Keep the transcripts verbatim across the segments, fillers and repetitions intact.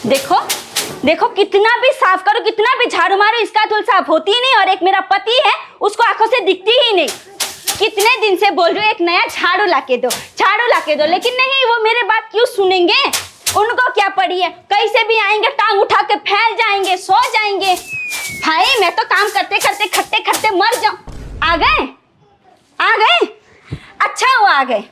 देखो, देखो, कितना भी साफ करो, कितना भी झाड़ू मारो, इसका धूल साफ होती ही नहीं। और एक मेरा पति है, उसको आंखों से दिखती ही नहीं। कितने दिन से बोल रही हूँ, एक नया झाड़ू ला के दो, झाड़ू ला के दो, लेकिन नहीं, वो मेरे बात क्यों सुनेंगे? उनको क्या पड़ी है, कैसे भी आएंगे, टांग उठा के फैल जाएंगे, सो जाएंगे। भाई, मैं तो काम करते करते, खटते खटते मर जाऊं। आ गए, आ गए, अच्छा हुआ आ गए।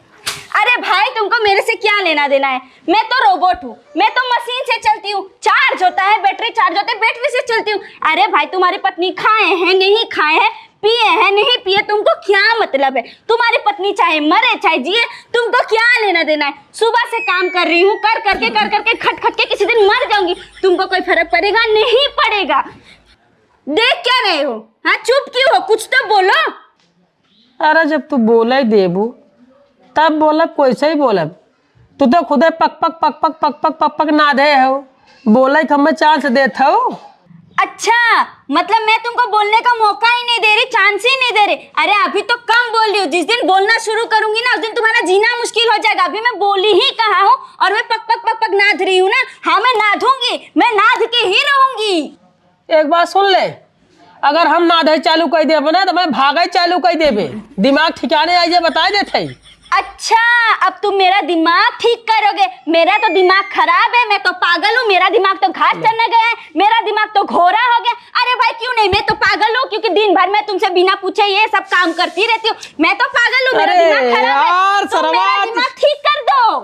अरे भाई, तुमको मेरे से क्या लेना देना है? मैं तो रोबोट हूँ, मैं तो मशीन से चलती हूँ। चार्ज होता है, बैटरी चार्ज होते, बैटरी से चलती हूँ। अरे भाई, तुम्हारी पत्नी खाए हैं, नहीं खाए हैं, पिए हैं, नहीं पिए, तुमको क्या मतलब है? तुम्हारी पत्नी चाहे मरे चाहे जिए, तुमको क्या लेना देना है? सुबह से काम कर रही हूँ, कर करके, कर करके, खट खट के किसी दिन मर जाऊंगी, तुमको कोई फर्क पड़ेगा? नहीं पड़ेगा। देख क्या रहे हो? हाँ, चुप क्यों हो? कुछ तो बोलो। अरे, जब तू बोले ही देबू, तब बोलब, कैसे ही बोलब। तू तो खुदे पक पक पक पक पक पक पक पक नादे हो, बोले के हमें चांस देत हो। अच्छा, मतलब मैं तुमको बोलने का मौका ही नहीं दे रही, चांस ही नहीं दे रही। अरे, अभी तो कम बोल रही हूँ, जिस दिन बोलना शुरू करूंगी ना, उस दिन तुम्हारा जीना मुश्किल हो जाएगा। अभी मैं बोली ही कहाँ हूँ और मैं पक पक पक पक नाद रही हूँ ना। हाँ, मैं नादूंगी, मैं नाद के ही रहूंगी। एक बात सुन ले, अगर हम नादे चालू कर देबे ना, तो मैं भागे चालू कर देबे। दिमाग ठिकाने आई जाए, बता देत है। अच्छा, अब तुम मेरा दिमाग ठीक करोगे? मेरा तो दिमाग खराब है, मैं तो पागल हूँ। मेरा दिमाग तो घास चरने गया है, मेरा दिमाग तो घोड़ा हो गया। अरे भाई, क्यों नहीं, मैं तो पागल हूँ, क्योंकि दिन भर मैं तुमसे बिना पूछे ये सब काम करती रहती हूँ। मैं तो पागल हूँ, मेरा अरे दिमाग खराब है। यार, तुम मेरा सरवा, दिमाग ठीक कर दो,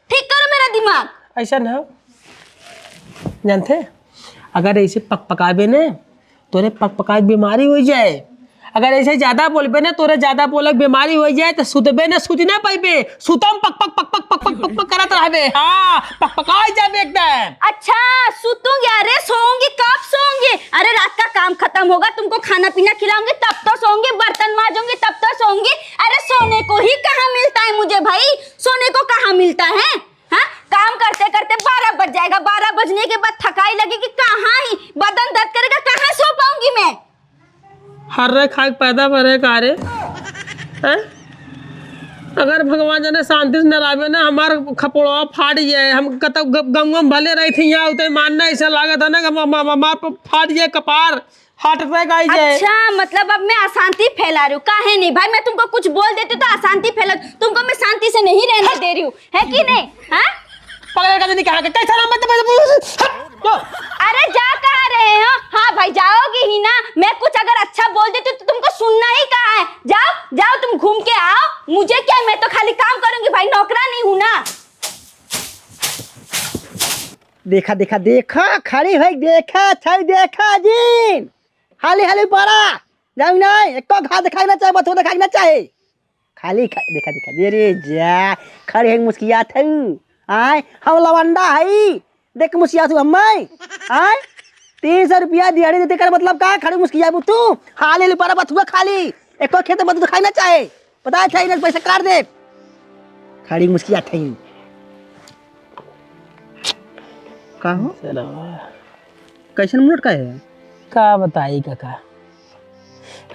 ठीक करो मेरा दिमाग। ऐसा ना हो, जानते, अगर ऐसे पकपकाबे ने, तोरे पकपकाए बीमारी हो जाए। अगर ऐसे ज्यादा बोलबे ने, तोरे ज्यादा बोले के बीमारी हो जाए, तो सुतबे ने, सुत ना पाइबे। सुतम पक पक पक पक पक पक पक पक करत रहबे। हाँ, पकपकाए जाबे एकदम। अच्छा, सुतूंगी? अरे सोऊंगी, कब सोऊंगी? अरे रात का काम खत्म होगा, तुमको खाना पीना खिलाऊंगी, तब तो सोऊंगी, बर्तन माजूंगी, तब तो सोऊंगी। अरे सोने को ही कहाँ मिलता है मुझे भाई, सोने को कहाँ मिलता है? हाँ, काम करते करते बारह बज जाएगा, बारह बजने के बाद थकाई लगेगी, कहाँ ही बदन दर्द करेगा, कहाँ सो पाऊंगी मैं? हर्रे खाए के पैदा भरे का रे? हैं? अगर भगवान जाने शांति से न रहबे ना, हमार खपड़वा फाट जाए, हम कतौ ग-, गंगवा में भले रही थी, यहाँ उतरे मानना ऐसा लागत है ना कि हम, हम, हमार प-, फाट जाए कपार, हार्ट अटैक आई जाए। अच्छा, मतलब अब मैं अशांति फैला रही हूँ, काहे नहीं भाई? मैं तुमको कुछ बोल देती तो अशांति फैला, तुमको मैं शांति से नहीं रहने दे रही हूँ, है कि नहीं? हाँ? पकड़ के नहीं कहा के, कैसा नाम है तुम्हारा? हट, लो। अरे जा कहाँ रहे हो? हाँ भाई, जाओगी ही ना। मैं कुछ अगर अच्छा बोल देती तो तुमको सुनना ही कहाँ है? जाओ, जाओ तुम घूम के आओ, मुझे क्या है, मैं तो खाली काम करूंगी भाई, नौकरानी हूँ ना। देखा, देखा, देखा, खड़ी है, देखा, छै, देखा जिन। हाली, हाली परा। जाऊ नहीं, एको घास दिखाई ना चाहे, बथुआ दिखाई ना चाहे। खाली खा-, देखा, देखा, दे रे जा, खड़ी है, मुस्कियात है। आय, हम लवंडा है, देख मुस्कियात हूँ हम्मे। आय, तीन सौ रुपया दिहाड़ी देते कर मतलब का, खड़ी मुस्कियाबू तू? हाली, हाली परा बथुआ खाली, एको खेत बथुआ दिखाई ना चाहे। पता है, इन्हें पैसा काट दे। खड़ी मुस्कियात है। का हो? कैसन मुंह लटकाए है? का बताई काका?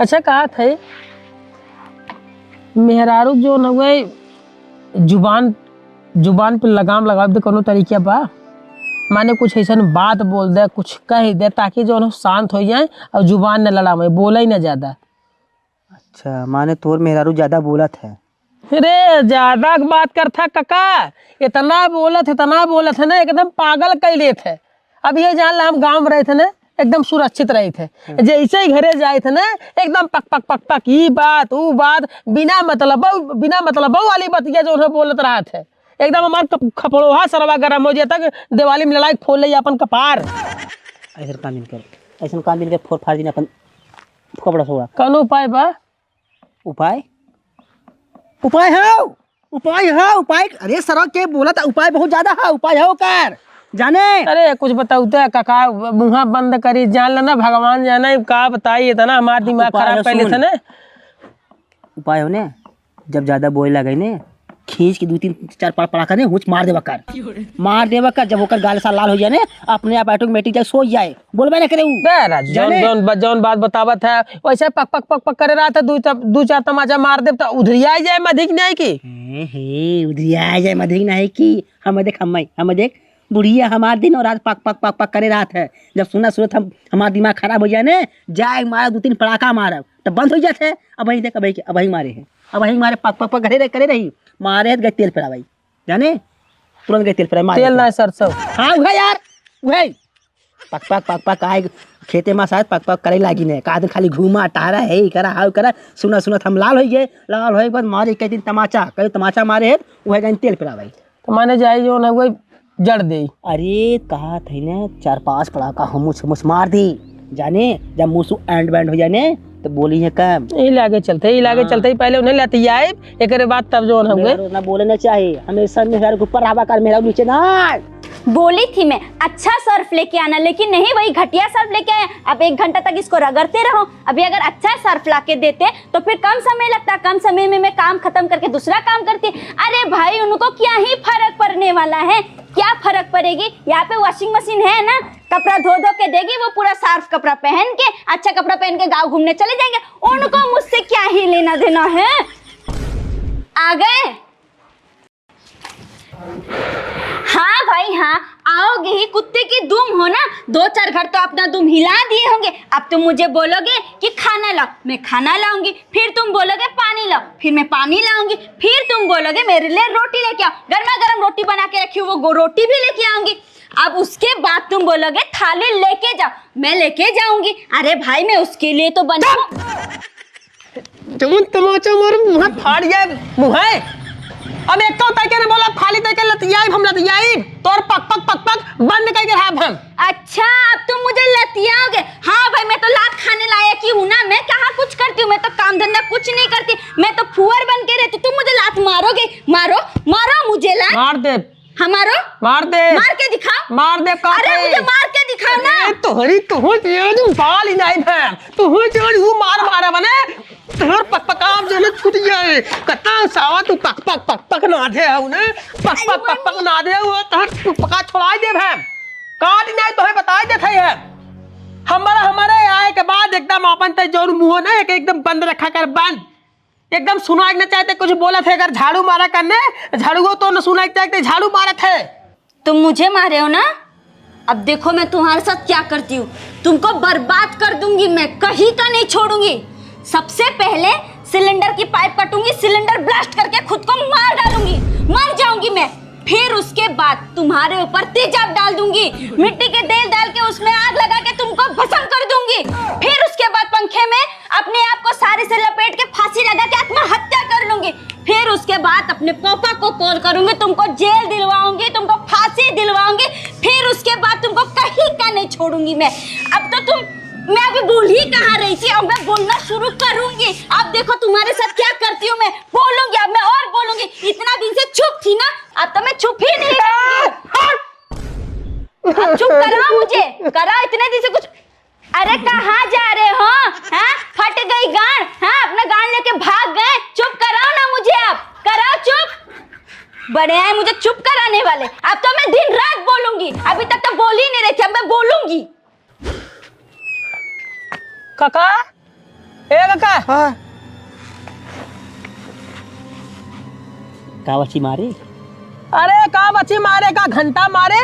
अच्छा, कहत है, मेहरारू जौन हउए, जुबान, जुबान पे लगाम लगावे दे, कौनो तरीका बा? माने कुछ ऐसन बात बोल दे, कुछ कह दे, ताकि जौन शांत हो जाए और जुबान न लड़ावे, बोले ही ना ज्यादा। अच्छा, माने तोर मेहरारू ज्यादा बोलत है? अरे, ज्यादा के बात करथा काका, इतना बोलत, इतना बोलत है ना, एकदम पागल कइ लेत है। अब ये जान ला, हम गाँव में रहत है ना, एकदम सुरक्षित रहत है। हम्म। जैसे ही घरे जाइत है ना, एकदम पक, पक, पक, पक, ई बात, ऊ बात, बिना मतलब, बिना मतलब वाली बतिया जौन है बोलत रहत है। एकदम हमार कप-, खपड़ोहा सरवा गरम हो जाता कि दिवाली में लड़ाई फोड़ ले अपन कपार। ऐसन काम इनकर, ऐसन काम इनकर फोड़ फाड़ दिन अपन खपड़ा सोड़ा। कौन उपाय बा? उपाय? उपाय है, उपाय है, उपाय। अरे सरवा के बोला था, उपाय बहुत ज्यादा है, उपाय है ओकर। जाने? अरे कुछ बताऊ तो काका, मुँहा बंद करी, जान लेना, भगवान जाने का बताई, इतना हमार दिमाग उपाय खराब है, कर लेते सुन। ना। उपाय हो ने, जब ज्यादा बोले लगे ने, खींच के दू तीन चार पड़-, पड़ाका ने, हुच मार देवा कर। मार देवा कर, जब ओकर गाल सा लाल हो जाए ने, अपने आप ऑटोमेटिक जाए सो जाए, बोलबे ना करे उ। बे राजू, जौन, जाने? जौन ब-, जौन बात बतावत है, वैसे पक, पक, पक, पक करे रहा था, दू च-, दू चार तमाचा मार देब तो उधरिया जाए मधिक नहीं की। हे, हे, उधरिया जाए मधिक नहीं की। हम देख, हम, हम देख, बुढ़िया हमार दिन और रात पक, पक, पक, पक करे रहत है। जब सुना, सुनत हम, हमार दिमाग खराब हो जाए ने, जाए मारा दो तीन पड़ाका मारब, तब बंद हो जात है। अबहीं देख, अबहीं के, अबहीं मारे है, अबहीं मारे पक, पक, पक करे रही, करे रही, मारे है तो गए तेल पेरावइ, जाने, तुरंत गए तेल पेरावइ, मारे तेल है। ना सरसों। हाँ, उहे यार, उहे। पक पक पक पक आए खेते मा शायद पक पक करे लागी ने। का दिन खाली घूमा, टहरा, है, ई करा, हाउ करा, सुना, सुनत हम लाल होई गए। लाल होए के बाद मारे कई दिन तमाचा, कई तमाचा मारे है, उहे जाइन तेल पेरावइ। तो माने जाई जौन है, वही जड़ देई। अरे, कहा थे ना, चार पांच पड़ाका हुमुस, हुमुस मार दी। जाने, जब मुसु एंड बैंड हो जाने, तो बोली है कम। यही लागे चलते, यही लागे हाँ। चलते ही पहले उन्हें लतियाए, एकरे बाद तब जौन हम मेहरारू उतना बोले ना चाही, हमेशा मेहरारू के ऊपर रहबा कर, मेहरारू नीचे ना। बोली थी मैं, अच्छा सर्फ लेके आना, लेकिन नहीं, वही घटिया सर्फ लेके आए। अब एक घंटा तक इसको रगड़ते रहो। अभी अगर अच्छा सर्फ लाके देते, तो फिर कम समय लगता, कम समय में मैं काम खत्म करके दूसरा काम करती। अरे भाई, उनको क्या ही फर्क पड़ने वाला है, क्या फर्क पड़ेगी? यहाँ पे वॉशिंग मशीन है ना, कपड़ा धो धो के देगी, वो पूरा साफ कपड़ा पहन के, अच्छा कपड़ा पहन के गाँव घूमने चले जाएंगे। उनको मुझसे क्या ही लेना देना है। आ गए? हाँ भाई हाँ, आओगे ही, कुत्ते की दुम हो ना। दो चार घर तो अपना दुम हिला दिए होंगे। अब तुम मुझे बोलोगे कि खाना लाओ, मैं खाना लाऊंगी। फिर तुम बोलोगे पानी लाओ, फिर मैं पानी लाऊंगी। फिर तुम बोलोगे मेरे लिए रोटी लेके आओ, गर्मा गर्म रोटी बना के रखी हूँ, वो गो-, रोटी भी लेके आऊंगी। अब उसके बाद तुम बोलोगे थाली लेके जाओ, मैं लेके जाऊंगी। अरे भाई, मैं उसके लिए तो बना जौन तमाचा मार, मुँह फाड़ जाए, मुँह है। अब एक तो तय के ना बोला, खाली तय के लतियाई, हम लतियाई, तोर पक पक पक पक बंद कर के रहब हम। अच्छा, अब तुम मुझे लतियाओगे? हाँ भाई, मैं तो लात खाने लायक ही हूँ ना, मैं कहाँ कुछ करती हूँ, मैं तो काम धंधा कुछ नहीं करती, मैं तो फुअर बन के रहती हूँ। तुम मुझे लात मारोगे? मारो, मारो मुझे लात। मार दे। हमारो? मार दे। मार के दिखाओ। मार दे, का अरे, करे? मुझे मार के दिखाओ ना। ए, तोहरी, तोहरी, तोहरी, तू बाल ही नहीं भैं। तोहरी, तोहरी, वो मार मारा बने। तोहर पकपकाम जो है छूट गया है। कतना सावा तू पक, पक, पक, पक ना दे हऊ ना। पक, अरे पक, पक, पक मम्मी। ना दे हऊ, तोहर पका छोड़ाई दे भैं। काट नहीं तोहे बताई देत है। हमारा, हमारे आए के बाद एकदम अपन ते जौन मुँह ना, एक, एकदम बंद रखा कर, बंद। एकदम सुनाई न चाहते कुछ बोलत है, अगर झाड़ू मारा करने, झाड़ुओ तो न सुनाई चाहते, झाड़ू मारत है। तुम मुझे मारे हो ना, अब देखो मैं तुम्हारे साथ क्या करती हूँ। तुमको बर्बाद कर दूंगी मैं, कहीं का नहीं छोड़ूंगी। सबसे पहले सिलेंडर की पाइप कटूंगी, सिलेंडर ब्लास्ट करके खुद को मार डालूंगी, मर जाऊंगी मैं। फिर उसके बाद तुम्हारे ऊपर तेजाब डाल दूंगी, मिट्टी के तेल डाल के उसमें आग लगा के तुमको भस्म कर दूंगी। फिर उसके बाद पंखे में अपने आप को साड़ी से लपेट के फांसी लगा के आत्महत्या कर लूंगी। फिर उसके बाद अपने पापा को कॉल करूंगी, तुमको जेल दिलवाऊंगी, तुमको फांसी दिलवाऊंगी। फिर उसके बाद तुमको कहीं का नहीं छोड़ूंगी मैं। अब तो तुम, मैं अभी बोल ही कहाँ रही थी, अब मैं बोलना शुरू करूंगी। अब देखो तुम्हारे साथ क्या करती हूँ मैं, बोलूंगी, अब मैं और बोलूंगी। इतना दिन से चुप थी ना, अब तो मैं चुप ही नहीं रहूंगी। अब चुप कराओ मुझे, कराओ, इतने दिन से कुछ। अरे कहाँ जा रहे हो? हाँ, फट गई गांड, हाँ, अपना गांड लेके भाग गए। चुप कराओ ना मुझे, अब कराओ चुप। बड़े हैं मुझे चुप कराने वाले। अब तो मैं दिन रात बोलूंगी, अभी तक तो बोल ही नहीं रही थी, अब मैं बोलूंगी। काका, ए काका। हाँ। का बची मारे? अरे का बची मारे, का घंटा मारे?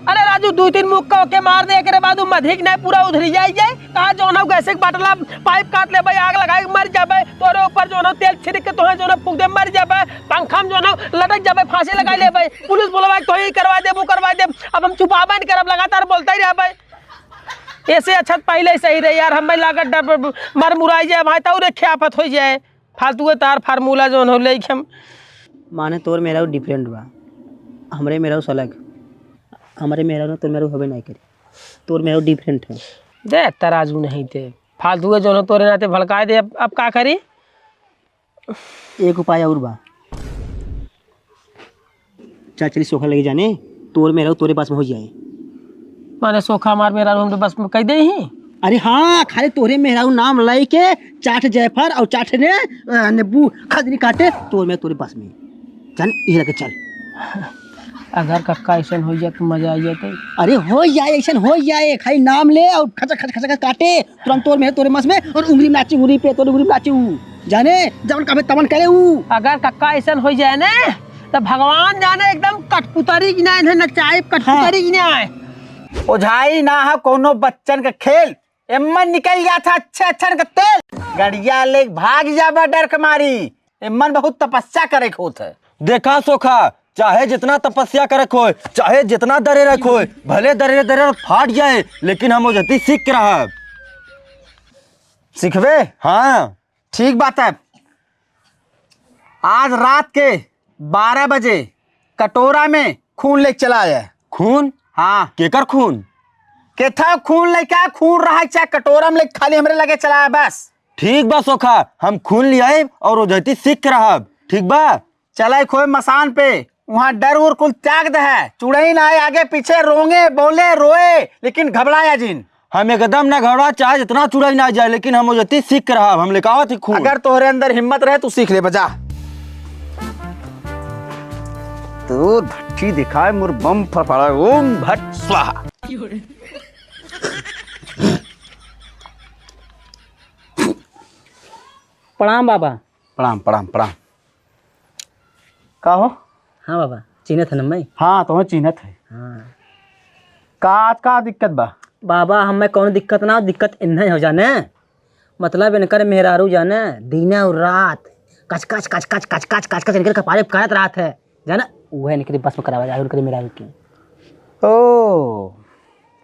अरे राजू, दू तीन मुक्का ओके मार दे, एकरे बाद उ मधिक नहीं पूरा उधरी जाई जाए। कहा जौन हो गैस के बाटला पाइप काट लेबे, आग लगाई के मर जाबे, तोरे ऊपर जौन हो तेल छिड़क के तोहे जौन हो फूंक दे, मर जाबे, पंखा में जौन हो लटक जाबे, फांसी लगाई लेबे, पुलिस बुलवा के तोहे ई करवा देब, उ करवा देब। अब हम चुपाबे नहीं करब, लगातार बोलते ही रहबे। ऐसे अच्छा त पहिले ही सही रहे यार, हमें लागत डर मर मुराई जाए, भाई तऊ रे ख्यापत हो जाए। फालतू के तार फार्मूला जौन हो लेके हम। माने तोर मेहरारू डिफरेंट बा, हमरे मेहरारू से अलग। हमरे मेहरारू ना तोर मेहरारू होबे नहीं करे, तोर मेहरारू डिफरेंट है। दे तराजू नहीं ते, फालतू के जौन हो तोरे नाते भड़काए दे। अब, अब का करी? एक उपाय और बा। चल चली सोखा लगे जाने, तोर मेहरारू तोरे बस में हो जाए। माने सोखा मार मेहरारू हमरे बस में कह दे ही? अरे हाँ, खाली तोरे मेहरारू नाम लाई के चाट जायफल और चाट ने, अ, नींबू खजनी काटे, तोर मेहरारू तोरे बस में। चल, ये लगे चल। अगर कक्का ऐसन हो जाए तो मजा आ जाते। अरे हो जाए, ऐसन हो जाए, खाली नाम ले और खचक खचक खचक काटे, तुरंत तोर मेहरारू तोरे बस में और उंगली नाची उंगली पे, तोर उंगली नाची उ। जाने, जवन कहे तवन करे उ। अगर कक्का ऐसन हो जाए ना, तो भगवान जाने एकदम कठपुतरी गिनाए है, नचाई कठपुतरी गिनाए। ओझाई ना है कोनो बच्चन का खेल, एम्मन निकल गया था अच्छे अच्छन का तेल। गड़िया ले भाग जाबा डर के मारी, एम्मन बहुत तपस्या करे के होत है। देखा सोखा, चाहे जितना तपस्या करे के होए, चाहे जितना दरे रखे होए, भले दरे दरे फाट जाए, लेकिन हम ओझती सीख के रहब। सीखबे? हाँ। ठीक बात है। आज रात के बारह बजे कटोरा में खून लेके चला आया। खून? हाँ। केकर खून? केथा खून लेके आ, खून रहा चाहे कटोरा में लेके, खाली हमरे लगे चला आया बस। ठीक बा सोखा, हम खून ले आइब और ओझती सीख के रहब। ठीक बा? चला खोए मसान पे, वहाँ डर उर कुल त्याग दे है। चुड़ैल आए आगे पीछे रोंगे, बोले, रोए, लेकिन घबराया जिन। हम एकदम ना घबरा, चाहे जितना चुड़ैल ना जाए, लेकिन हम ओझती सीख के रहब, हम लेके आवत ही खून। अगर तोहरे अंदर हिम्मत रहे, तू सीख ले, बजा। तो भट्टी दिखाए मोर बम फड़फड़ाए, ओम भट स्वाहा। प्रणाम बाबा। प्रणाम, प्रणाम, प्रणाम। का हो? हाँ बाबा, चिन्हत है ना मैं? हाँ, तुम्हें चिन्हत है। हाँ। का आज का दिक्कत बा? बाबा, हमें कौनो दिक्कत ना हो, दिक्कत इन्हें हो जाने। मतलब इनकर मेहरारू जाने, दिन और रात कच कच कच कच कच कच कच कच इनकर कपारे पे करत रहत है। जाना, उहे इनकरे बस में करावा जाए, उनकरे मेहरारू के। ओ।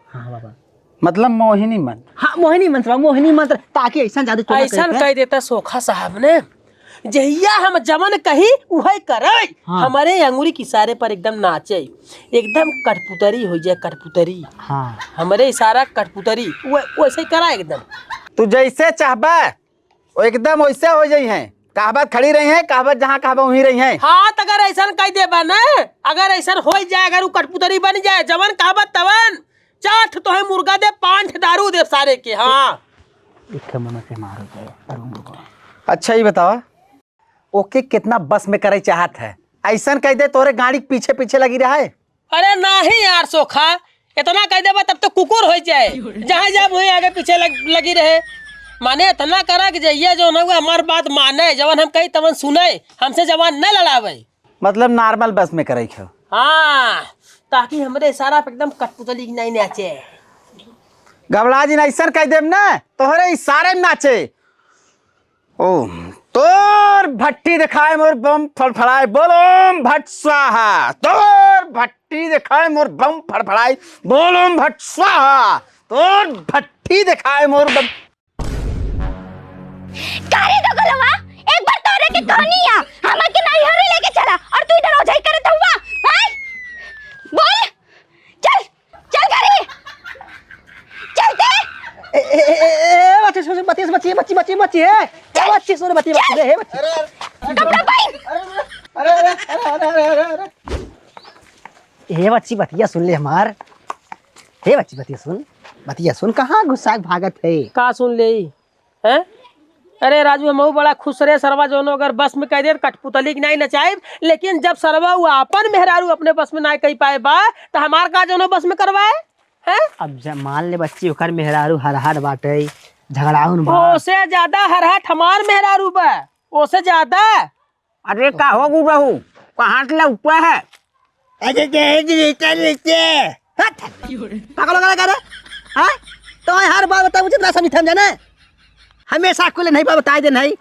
हाँ बाबा। मतलब मोहिनी मंत्र। हाँ, मोहिनी मंत्र बा, मोहिनी मंत्र, ताकि ऐसा जादू टोना ऐसा करे। कह देता सोखा साहब ने, जहिया हम जवन कही, उहे करे। हाँ। हमारे अंगुरी के इशारे पर एकदम नाचे, एकदम कठपुतरी हो जाए, कठपुतरी। हाँ। हमरे इशारा कठपुतरी, वो, वैसे ही करा एकदम। तू जैसे चाहबा, वो एकदम वैसे हो जाई हैं। कहबत खड़ी रही हैं, कहबत जहाँ कहबा वहीं रही हैं। हाँ, त अगर ऐसन कह देबा न, अगर ऐसन हो जाए, अगर वो कठपुतरी बन जाए, जवन कहबत तवन, चार ठो तोहे मुर्गा दे, पाँच ठो दारू दे सारे के। हाँ। एक ठो मनो से मारो जाए, अरुण को। अच्छा, ये बतावा, ओके कितना बस में करे चाहत है? ऐसन कह दे, तोरे गाड़ी के पीछे पीछे लगी रहा है। अरे नाही यार सोखा, इतना कह देबा तब तो कुकुर हो जाए, जहाँ जाब वहीं आगे पीछे लग, लगी रहे। माने इतना करा कि जइया जो ना हुआ हमार बात माने, जवन हम कही तवन सुने, हमसे जबान न लड़ावे। मतलब normal बस में करे हो? हाँ, ताकि हमरे इशारा पे एकदम कठपुतली की नहीं नाचे। घबरा जिन, ऐसन कह देब ना, तोहरे इशारे में नाचे। ओम, तोर भट्टी दिखाए मोर बम फड़फड़ाए, बोल ओम भट स्वाहा। तोर भट्टी दिखाए मोर बम फड़फड़ाए, बोल ओम भट स्वाहा। तोर भट्टी दिखाए मोर बम। का रे दोगलवा, एक बार तोरे के कहनी है, हमर के नैहरे लेके चला, और तू इधर ओझाई करत हुआ, हैं? बोल, चल, चल घरे, चल के। ए, ए, ए, ए, ए, बच्ची, बच्ची, बच्ची, बच्ची, बच्ची, बच्ची, बच्ची, ए, ए, बच्ची, सुन, बच्ची, बच्ची, ए, बच्ची। कपड़ा पहन। अरे, अरे, अरे। ए बच्ची, बतिया सुन ले हमार। ए बच्ची, बतिया सुन, बतिया सुन, कहाँ गुस्सा के भागत है? का सुन ले? हैं? अरे राजू, हमहू बड़ा खुश रहे, सरवा जौनो अगर बस में कह दे तो कठपुतली के नहीं नचाइब, लेकिन जब सरवा वो आपन मेहरारू अपने बस में ना कह पाए बा, तो हमार का जौनो बस में करवाए? हैं? अब जब मान ले बच्ची, ओकर मेहरारू हरहट बाटे, झगड़ाउन बा। ओसे ज्यादा हरहट हमार मेहरारू बा, ओसे ज्यादा। अरे का हो गु बहू, कहाँ से लौटता है? अरे दहेज लेते लेते। हट! पागल हो गया का रे? हाँ? तो हर बात बताए मुझे ना समझ थम जाना। हमेशा कुल नहीं बात बताए दे नहीं।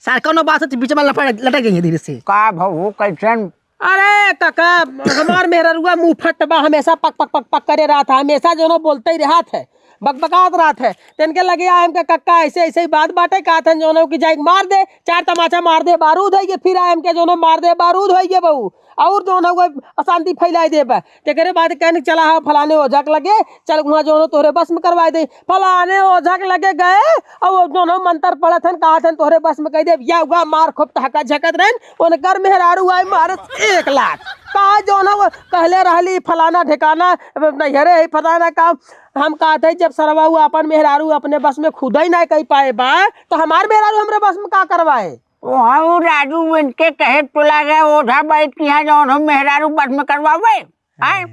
सार कौनो बात होती बीच में लपड़ लटक गई है धीरे से। का भाऊ कैसन? अरे काका, हमार मेहररुआ मुंह फट बा, हमेशा पक पक पक पक करे रहत है, हमेशा जौनो बोलते ही रहत है, बकबकात रहत है। तेन के लगे आए हमके, "कक्का, ऐसे ऐसे ही बात बाटे," कहत हन जौनो कि जाइके मार दे, चार तमाचा मार दे, बारूद है ये, फिर आए हमके जौनो मार दे, बारूद है ये बहू, और जौनो वो अशांति फैलाए दे बा। तेकरे बाद कहने चला है फलाने ओझा के लगे, चल वहाँ जौनो तोहरे बस में करवाए दे। फलाने ओझा के लगे गए, और वो जौनो मंत्र पढ़त हन, कहत हन तोहरे बस में कह दे, या हुआ मार खूब टहका झकत रहन, उनकर मेहरारू आई मारस एक लात। का जौन हो कहले रहली फलाना ठिकाना, नैहरे है फलाना काम। हम कहत है जब सरवा उ अपन मेहरारू अपने बस में खुद ही ना कह पाए बा, तो हमार मेहरारू हमरे बस में का करवाए? वहाँ वो राजू इनके कहे टोला गए, ओझा बैठ के यहाँ जौन हो मेहरारू बस में करवावे। आए?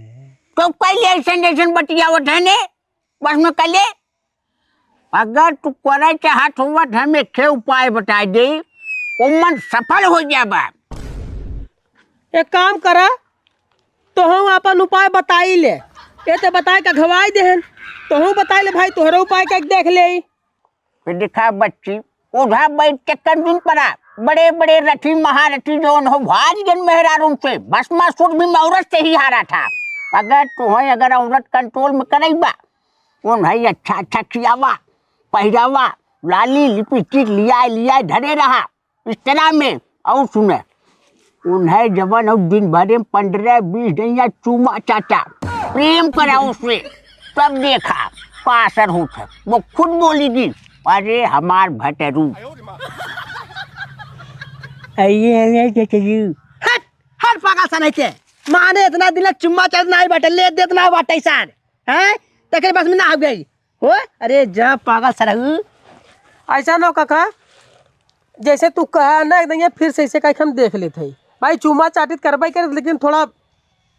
तो कैले ऐसन जैसन बतियावत है ने? बस में कैले? अगर तू करे चाहत हुआ तो हम एक ठे उपाय बताए दे, ओमन सफल हो जाबा। एक काम करा, तोहूँ आपन उपाय बताई ले। ए ते बताए का घवाई देहन, तोहूँ बताई ले भाई, तोहरो उपाय का देख ले। फिर देखा बच्ची, ओझा बैठ के कंजून पड़ा, बड़े बड़े रथी महारथी जौन हो, भारी जन मेहरारून से, भस्मासुर भी औरत से ही हारा था। अगर तुम्हें अगर औरत कंट्रोल में करई बा, उन्हें अच्छा अच्छा खियावा, पहिरावा, लाली लिपस्टिक लियाए लियाए धरे रहा इस तरह में। और सुने, उन्हें जवन हो दिन भरे में पन्द्रह बीस जइया चूमा चाटा, प्रेम करा उससे, तब देखा का असर होत है। वो खुद बोलेगी, "अरे हमार भटरू।" आइए, आइए, चाचा जी। हट, हट पागल सा नहीं के। माने इतना दिन चुम्मा चाटत नहीं बाटे, ले देत ना बाटे सान। हैं? तेरे बस में ना आ गई। हो? अरे जा पागल सरऊ। ऐसा न काका, जैसे तू कहा ना एकदम, ये फिर से ऐसे कह के हम देख लेत हई। भाई चूमा चाटित करबे करे, लेकिन थोड़ा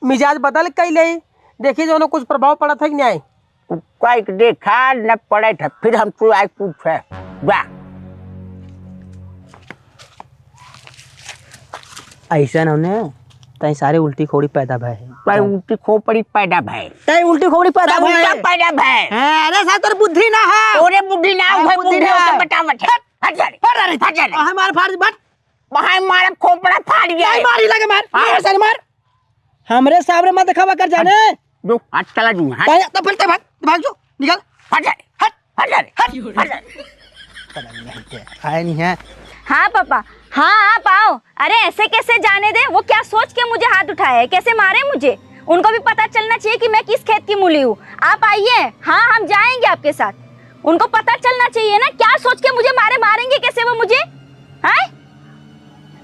मिजाज बदल के ले। देखी जो कुछ प्रभाव पड़त है कि नहीं? उ कह के देखा न पड़े थे, फिर हम तू आए पूछे। जा। ऐसा न होने, तई सारे उल्टी खोपड़ी पैदा भय है। तई उल्टी खोपड़ी पैदा भय। तई उल्टी खोपड़ी पैदा तई भय। उल्टा पैदा भय। हाँ, अरे साहब, तोर बुद्धि ना है। तोरे बुद्धि ना है, तोरे बुद्धि बुद्धि ना होके है। बतावत है। हट, हट जा रे। हट जा रे। हट जा रे। हमार फाड़ बट। वहाँ मारा खोपड़ा फाड़ गया नहीं है। मारी लगे मार। हाँ। मार सारे मार। हमरे सामने मत दिखावा कर जाने। जो हाथ चला दूंगा, हाथ। भाई, तो फिर तो भाग, भाग जो, निकल। हट जा रे, हट, हट जा रे, हट, हट जा रे। पता नहीं है क्या, आया नहीं है। हाँ पापा, हाँ आप आओ। अरे ऐसे कैसे जाने दे? वो क्या सोच के मुझे हाथ उठाया है? कैसे मारे मुझे? उनको भी पता चलना चाहिए कि मैं किस खेत की मूली हूँ। आप आइए, हाँ हम जाएंगे आपके साथ। उनको पता चलना चाहिए ना, क्या सोच के मुझे मारे, मारेंगे कैसे वो मुझे? हैं?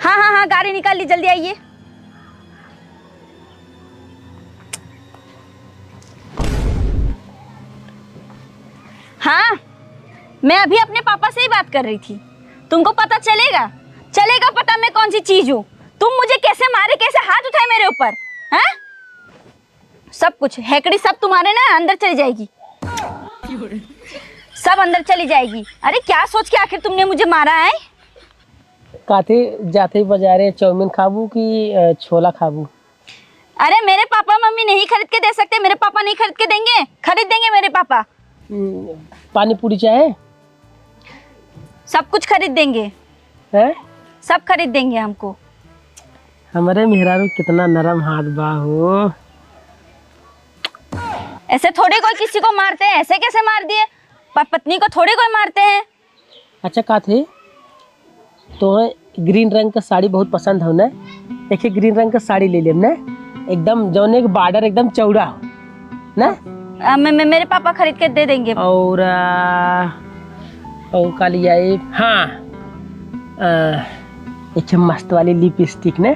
हाँ, हाँ, हाँ, गाड़ी निकाल ली, जल्दी आइए। हाँ, मैं अभी अपने पापा से ही बात कर रही थी। तुमको पता चलेगा, चलेगा पता मैं कौन सी चीज हूँ। तुम मुझे कैसे मारे, कैसे हाथ उठाए मेरे ऊपर, हैं? सब कुछ, हेकड़ी सब तुम्हारे ना अंदर चली जाएगी, सब अंदर चली जाएगी। अरे क्या सोच के आखिर तुमने मुझे मारा है? काथे जाते ही बाजारे चाउमीन खाबू कि, अ, छोला खाबू? अरे मेरे पापा मम्मी नहीं खरीद के दे सकते, मेरे पापा नहीं खरीद के देंगे, खरीद देंगे मेरे पापा। हम्म, पानी पूरी चाहे? सब कुछ खरीद देंगे। हैं? सब खरीद देंगे हमको। हमरे मेहरारू कितना नरम हाथ बा हो। ऐसे थोड़ी कोई किसी को मारते हैं, ऐसे कैसे मार दिए? प-, पत्नी को थोड़ी कोई मारते हैं। अच्छा, का थे, तो ग्रीन रंग का साड़ी बहुत पसंद हो ना, एक ही ग्रीन रंग का साड़ी ले लेम ना, एकदम जौने के बॉर्डर एकदम चौड़ा हो ना। आ, मैं, मैं, मेरे पापा खरीद के दे देंगे। और, आ, और का लिया एक, हाँ, आ, एक ठे मस्त वाली लिपस्टिक ना,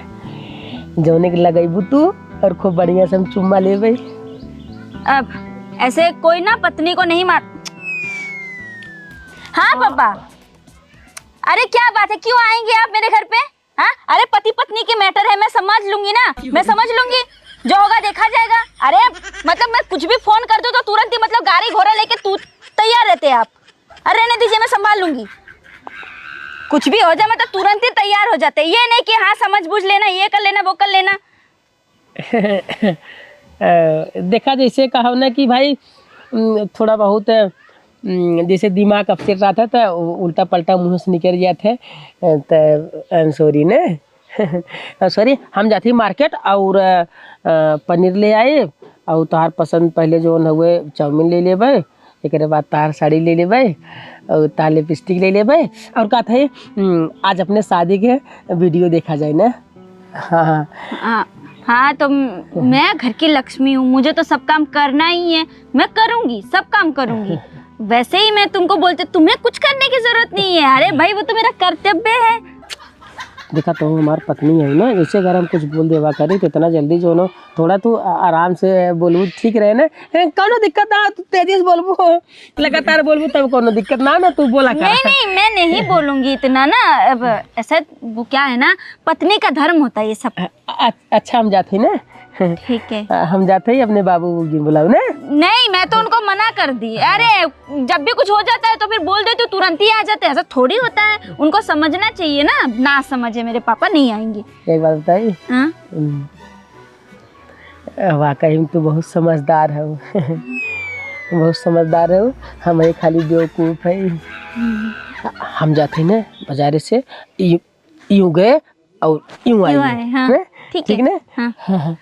जौने के लगैबू तू और खूब बढ़िया से हम चुम्मा लेबै। अब ऐसे कोई ना पत्नी को नहीं मार। हाँ पापा, अरे क्या बात है, क्यों आएंगे आप मेरे घर पे? हाँ, अरे पति पत्नी की मैटर है, मैं समझ लूंगी ना, मैं समझ लूंगी, जो होगा देखा जाएगा। अरे मतलब मैं कुछ भी फोन कर दूँ तो तुरंत ही मतलब गाड़ी घोड़ा लेके तू तैयार रहते हैं आप। अरे रहने दीजिए, मैं संभाल लूंगी, कुछ भी हो जाए मैं तो तुरंत ही तैयार हो जाते हैं। ये नहीं कि हाँ समझ बूझ लेना, ये कर लेना, वो कर लेना। अ, देखा जैसे कहो ना कि भाई, उम, थोड़ा बहुत, उम, जैसे दिमाग अपसेट रहत है तो उ-, उल्टा पलटा मुँह से निकल जात है, अ, तो I'm sorry ना। I'm sorry, हम जात ही मार्केट और, अ, पनीर ले आए और तोहार पसंद पहले जौन हउए चाउमीन ले लेबै, एकरे बाद तोहार साड़ी ले लेबै और तोहार लिपस्टिक ले लेबै। और का थे, उम, आज अपने शादी के वीडियो देखा जाए ना। हाँ, हाँ। हाँ, हाँ, तो म-, मैं घर की लक्ष्मी हूँ, मुझे तो सब काम करना ही है, मैं करूँगी, सब काम करूँगी। वैसे ही मैं तुमको बोलती, तुम्हें कुछ करने की जरूरत नहीं है। अरे भाई, वो तो मेरा कर्तव्य है। देखा, तो हमार पत्नी है ना, जैसे अगर हम कुछ बोल देवा करी तो इतना जल्दी जो नो, थोड़ा तू आ-, आराम से बोलबू, ठीक रहे ना। ए, कौनो दिक्कत ना, तू तेजी से बोलबू, लगातार बोलबू, तब कौनो दिक्कत ना, ना तू बोला कर। नहीं, नहीं, मैं नहीं बोलूंगी इतना ना। अब ऐसा वो क्या है ना, पत्नी का धर्म होता है ये सब। अ-, अ-, अच्छा, हम जाते हैं ना। ठीक है। आ, हम जाते ही अपने बाबू जी बुलाओ ना। नहीं, मैं तो उनको मना कर दी। अरे, जब भी कुछ हो जाता है तो फिर बोल देती हूँ, तुरंत ही आ जाते हैं। ऐसा थोड़ी होता है, उनको समझना चाहिए ना। ना समझे मेरे पापा, नहीं आएंगे। एक बात बताई? हाँ? हम्म। वाकई में तू बहुत समझदार हो। बहुत समझदार हो। हम ये खाली बेवकूफ है। हम्म। हम जाते हैं ना बाजारे से, यू-, यूं गए और यूं आए। यूं आए, हाँ। हैं? ठीक है। ठीक ना? हाँ। हाँ।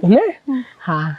ना? हाँ। हाँ।